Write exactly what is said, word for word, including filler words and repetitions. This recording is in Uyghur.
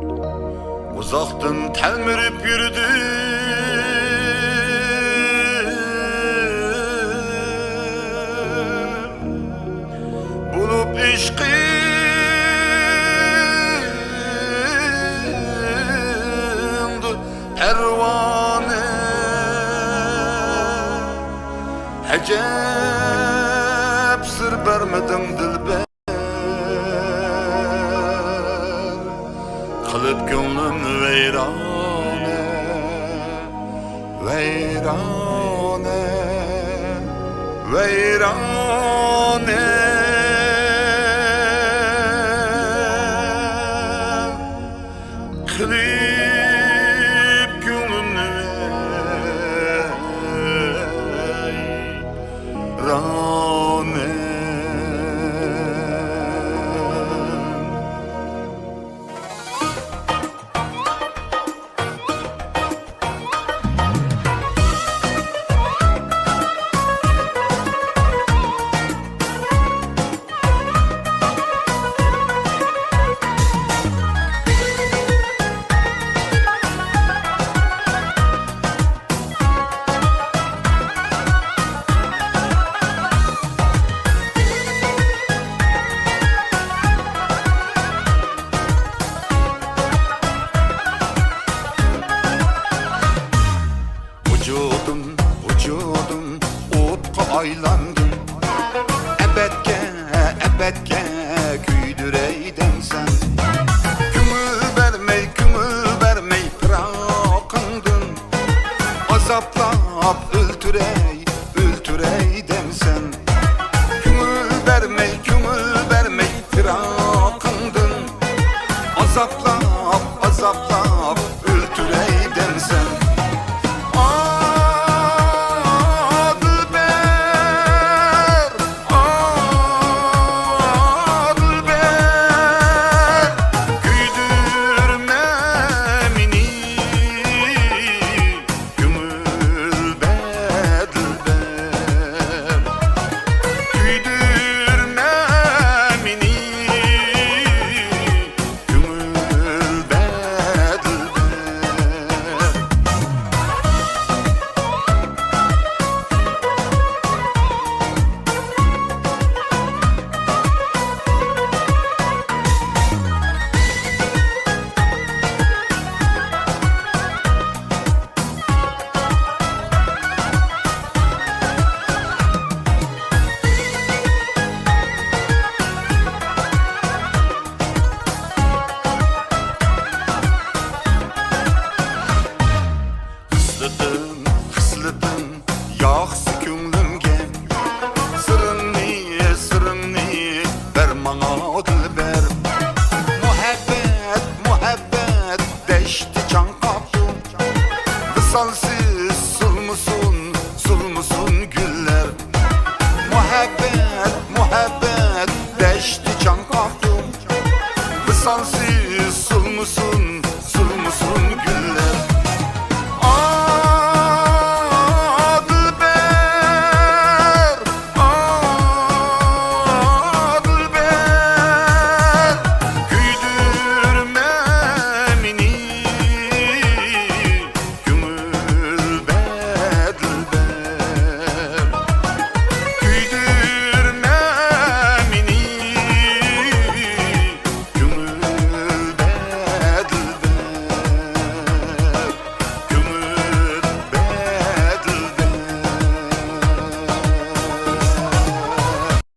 ئۇزاقتىن تەلمۈرۈپ يۈردۈم، بولۇپ ئىشقىڭدا پەرۋانە. ئەجەب سىر بەرمىدىڭ دىلبەر، قىلىپ كۆڭلۈم ۋەيرانە، ۋەيرانە، ۋەيرانە. قىلىپ كۆڭلۈمنى ۋەيرانە. ۋۇجۇدۇم، ۋۇجۇدۇم ئوتقا ئايلاندىم. ئەبەتكە، ئەبەتكە كۆيدۈرەي دەمسەن. كۆڭۈل بەرمەي، كۆڭۈل بەرمەي پىراقىڭدىن، ئازابلاپ ئۆلتۈرەي، ئۆلتۈرەي دەمسەن. كۆڭۈل بەرمەي، كۆڭۈل بەرمەي پىراقىڭدىن، ئازابلاپ، ئازابلاپ ئۆلتۈرەي دەمسەن. ئا، دىلبەر، ئا، دىلبەر، كۆيدۈرمە مېنى. كۆڭۈل بەدىلبەر، كۆيدۈرمە مېنى. كۆڭۈل بەدىلبەر. خىسلىتىم، خىسلىتىم ياقسا كۆڭلۈمگە، سىرىڭنى، سىرىڭنى بەر ماڭا دىلبەر. مۇھەببەت، مۇھەببەت دەشتى چاڭقاپتۇ، ۋىسالسىز سولمىسۇن، سولمىسۇن گۈللەر. مۇھەببەت، مۇھەببەت دەشتى چاڭقاپتۇ، ۋىسالسىز